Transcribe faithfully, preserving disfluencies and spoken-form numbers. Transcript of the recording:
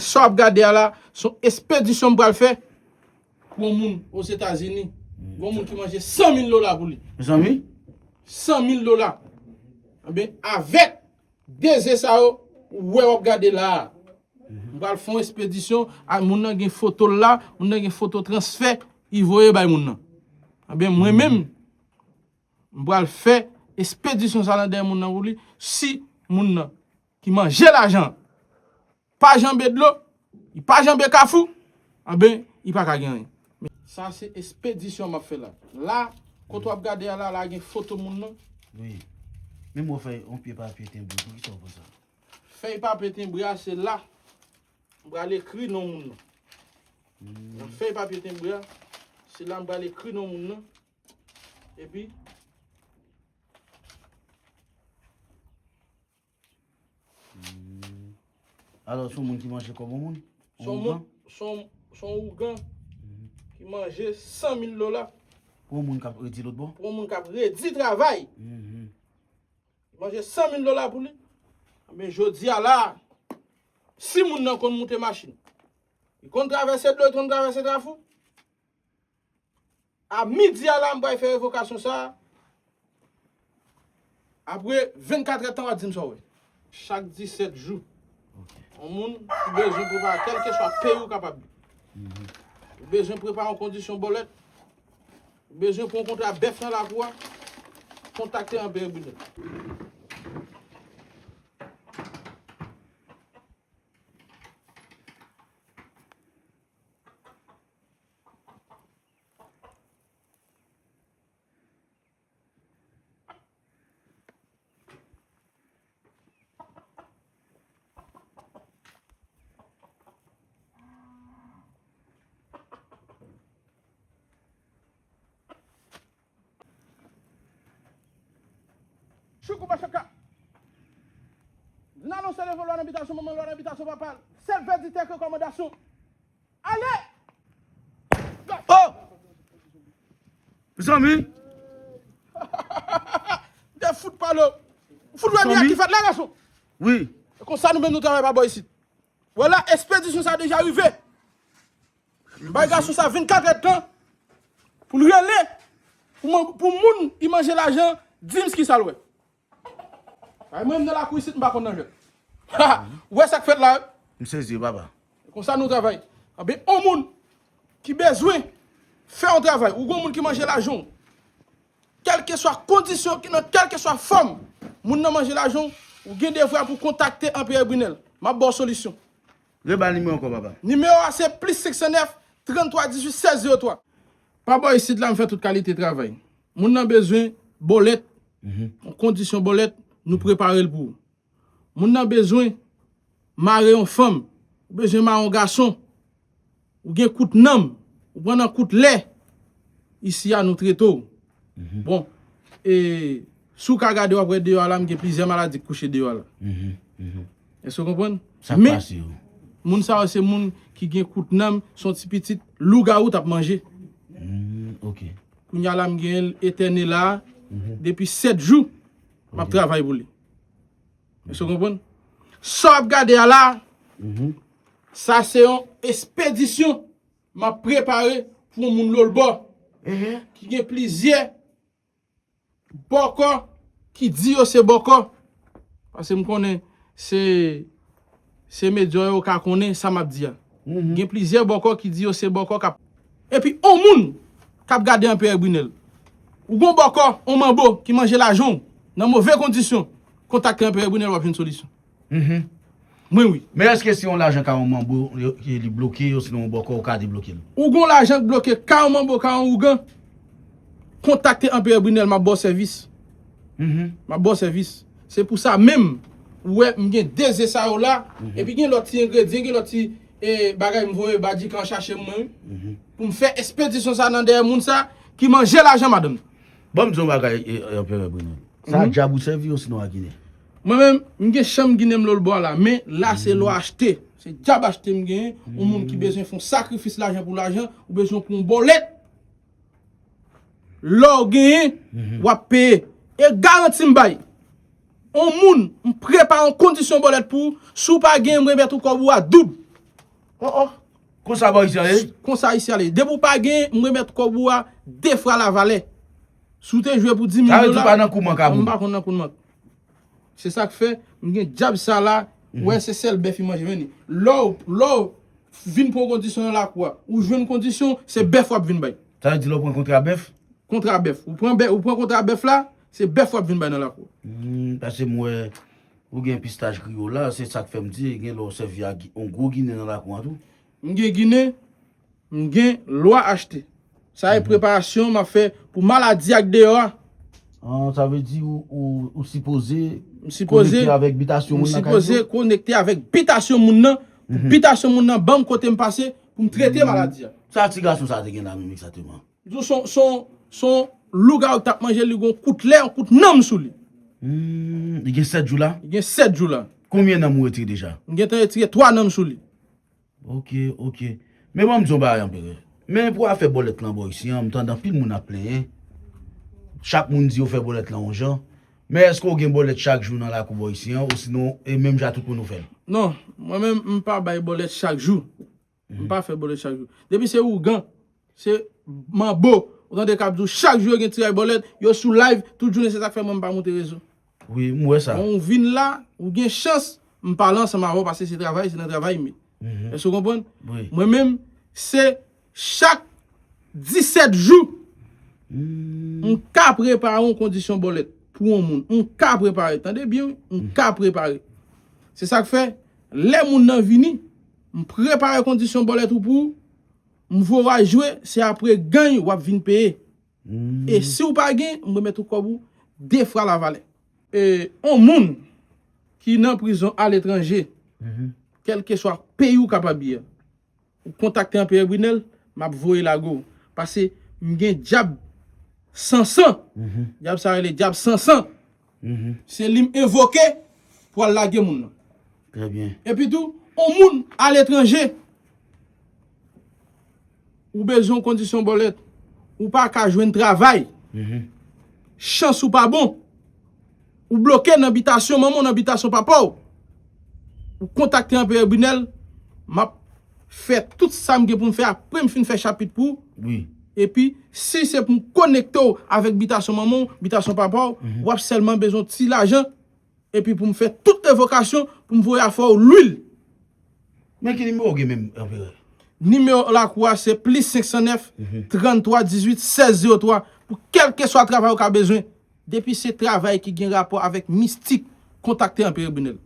Sa w ap gade a la, se yon espedisyon m pral fè pou yon moun Ozetazini. Yon moun ki manje san mil dola pou li. Mezanmi, san mil dola. Ebyen, avèk de ze sa yo, ou wè w ap gade la a. M pral fè yon espedisyon, a, moun nan gen foto l la, moun nan gen foto transfè, li voye bay moun nan. Ebyen, mwen menm, m pral fè espedisyon sa nan dèyè moun nan pou li. Si moun nan ki manje lajan pa janbe dlo, li pa janbe kafou, anben, li pa ka gen anyen. Sa se espedisyon m ap fè la. La, kote w ap gade a la, la gen foto moun nan. Wi. Menm w fè yon pye papye tenbre, poukisa w fè sa? Fèy papye tenbre a, se la m pral ekri non moun nan. Nan fèy papye tenbre a, se la m pral ekri non moun nan. Epi, Hmm. Alò, se yon moun ki manje kòb yon moun? Se yon moun, se yon, se yon ougan ki manje san mil dola. Pou yon moun k ap redi lòt bò? Pou yon moun k ap redi travay. Mhm. Li manje san mil dola pou li. Men jodi a la, si moun nan konn moute machin, li konn travèse dlo, li konn travèse kafou, a midi a la, m pral fè revokasyon sa a. Apre vennkat èdtan, w a di m sa w wè. Chak disèt jou. Ok. Yon moun ki bezwen prepare, kèlkeswa peyi w kapab ye. Mhm. Ou bezwen prepare yon kondisyon bòlèt. Ou bezwen pran kontra bèf nan lakou a. Kontakte Anperè Brunel. Choukou bachaka. N anonse leve lwa nan bitasyon manman, lwa nan bitasyon papa. Sèl vèditè ke kòmandasyon. Ale! Oh! Mezanmi! M te fout pale w. Fout wè miyè ki fèt la, gason. Wi. E konsa nou menm nou travay pa bò isit. Vwala, espedisyon sa deja rive. M bay gason sa vennkat èdtan pou l rele, pou moun, pou moun ki manje lajan, di m ki sa l wè. Ay, mwen, m nan lakou isit, m pa konn nan jwèt. Ha! Ou wè sa k fèt la? M sezi, papa. Konsa nou travay. Anben, yon moun ki bezwen fè yon travay, ou gen yon moun ki manje lajan w, kèlkeswa kondisyon, nan kèlkeswa fòm, moun nan manje lajan w, ou gen devwa pou kontakte Anperè Brunel. M ap ba w solisyon. Rebal nimewo ankò, papa. Nimewo a se plis senk san nèf, tranntwa dizuit, sèz zewo twa. Pa bò isit la, m fè tout kalite travay. Moun nan bezwen bòlèt, yon kondisyon bòlèt, nou prepare l pou ou. Moun nan bezwen mare yon fanm, ou bezwen mare yon gason, ou gen kout nanm, ou pran nan kout lè, isi a nou trete w. Bon, e, si w ka gade, w ap wè deyò a la, m gen plizyè maladi k kouche deyò a la. Èske w konprann? Men, moun sa yo se moun ki gen kout nanm, se yon ti pitit lougawou t ap manje. Kounye a la, m genyen l etène la, depi sèt jou, m ap travay pou li. Èske w konprann? Sa w ap gade a la, sa se yon espedisyon m ap prepare pou yon moun lòtbò ki gen plizyè bòkò ki di yo se bòkò. Paske m konnen se, se medya yo ka konnen sa m ap di a. Gen plizyè bòkò ki di yo se bòkò k ap. Epi yon moun k ap gade Anperè Brunel. Ou gon bòkò, yon manbo ki manje lajan w nan move kondisyon, kontakte Anperè Brunel, w ap jwenn solisyon. Mwen wi. Men èske si yon lajan ka yon manbo, yo, ki li bloke, osinon yon bòkò, ou ka debloke l? Ou gon lajan k bloke, ka yon manbo, ka yon ougan, kontakte Anperè Brunel, m ap ba w sèvis. M ap ba w sèvis. Se pou sa menm, ou wè, m gen de ze sa yo la, epi gen lòt ti engredyan, gen lòt ti, e, bagay m voye Badjikan chache mwen, wi. Pou m fè espedisyon sa nan dèyè moun sa ki manje lajan madanm. Ban m di w yon bagay, e, e, Anperè Brunel. Sa a djab ou sèvi osinon a ginen? Mwen menm, m gen chanm ginen m lòtbò a la, men la se lò achte. Se djab achte m genyen. Yon moun ki bezwen fè yon sakrifis lajan pou lajan, ou bezwen pran yon bòlèt. Lè w genyen, w ap peye. E garanti m bay. Yon moun, m prepare yon kondisyon bòlèt pou ou, si w pa genyen, m remèt ou kòb ou a doub. Oh, oh. Konsa bò isi a ye? Konsa isi a ye. Depi w pa gen, m remèt kòb ou a de fwa lavalè. Si w te jwe pou di mil dola, m pa konn nan kou mank. Se sa k fè, m gen djab sa la, wè se sèl bèf li manje, men li. Lè w, lè w vin pran kondisyon nan lakou a, ou jwenn kondisyon, se bèf w ap vin bay. Sa vle di lè w pran kontra bèf? Kontra bèf. Ou pran bèf, ou pran kontra bèf la, se bèf w ap vin bay nan lakou. Hmm, paske m wè ou gen pistach griyo la, se sa k fè m di, gen lè w sèvi ak gi- yon gwo ginen nan lakou an tou. M gen ginen, m gen lwa achte. Sa e preparasyon m ap fè pou maladi ak deyò a. Ah, sa vle di ou, ou, ou sipoze konekte avèk bitasyon moun nan kay ou? M sipoze konekte avèk bitasyon moun nan, pou bitasyon moun nan ban m kote m pase pou m trete maladi a. Sa ti gason sa te gen la menm egzakteman? M di w, se yon, se yon, se yon lougawou k t ap manje, li gen yon kout lè, yon kout nanm sou li. Hmm, li gen sèt jou la? Li gen sèt jou la. Konbyen nanm ou retire deja? M gentan retire twa nanm sou li. Ok, ok. Men ban m di w yon bagay, Anperè. Men pou afè bòlèt lan bò isi an, m tande anpil moun ap plenyen. Chak moun di yo fè bòlèt lan yon jan. Men èske w gen bòlèt chak jou nan lakou bò isi an, osinon, e menm jan tout moun ou fè l? Non, mwen menm, m pa bay bòlèt chak jou. M pa fè bòlèt chak jou. Depi se ougan, se manbo, ou tande k ap di w chak jou yo gen tiray bòlèt, yo sou live, tout jounen, se sa k fè mwen m pa monte rezo. Wi, m wè sa. Bon, ou vin la, ou gen chans, m pale ansanm avè w paske se travay, se nan travay m ye. Èske w konprann? Wi. Mwen menm, se chak disèt jou, m ka prepare yon kondisyon bòlèt pou yon moun. M ka prepare, tande byen, wi, m ka prepare. Se sa k fè, lè moun nan vini, m prepare kondisyon bòlèt ou pou ou, m voye w al jwe, se apre gany w ap vin peye. E si w pa gen, m remèt ou kòb ou de fwa lavalè. E yon moun ki nan prizon aletranje, kèlkeswa peyi w kapab ye a, ou kontakte Anperè Brinèl, m ap voye lage w. Paske m gen dyab san san. Dyab sa rele dyab san san. Se li m envoke pou al lage moun nan. Trè byen. Epi tou, yon moun aletranje, ou bezwen yon kondisyon bòlèt, ou pa ka jwenn travay, chans ou pa bon, ou bloke nan bitasyon manman w, nan bitasyon papa w, ou kontakte Anperè Brinèl, m ap fè tout sa m gen pou m fè apre m fin fè chapit pou ou. Wi. Epi, si se pou m konekte w avèk bitasyon manman w, bitasyon papa w, w ap sèlman bezwen yon ti lajan, epi pou m fè tout evokasyon, pou m voye afè w lwil. Men ki nimewo w gen menm, Anperè? Nimewo lakou a se plis senk san nèf, tranntwa dizuit, sèz zewo twa, pou kèlkeswa travay ou ka bezwen. Depi se travay ki gen rapò avèk mistik, kontakte Anperè Brinèl.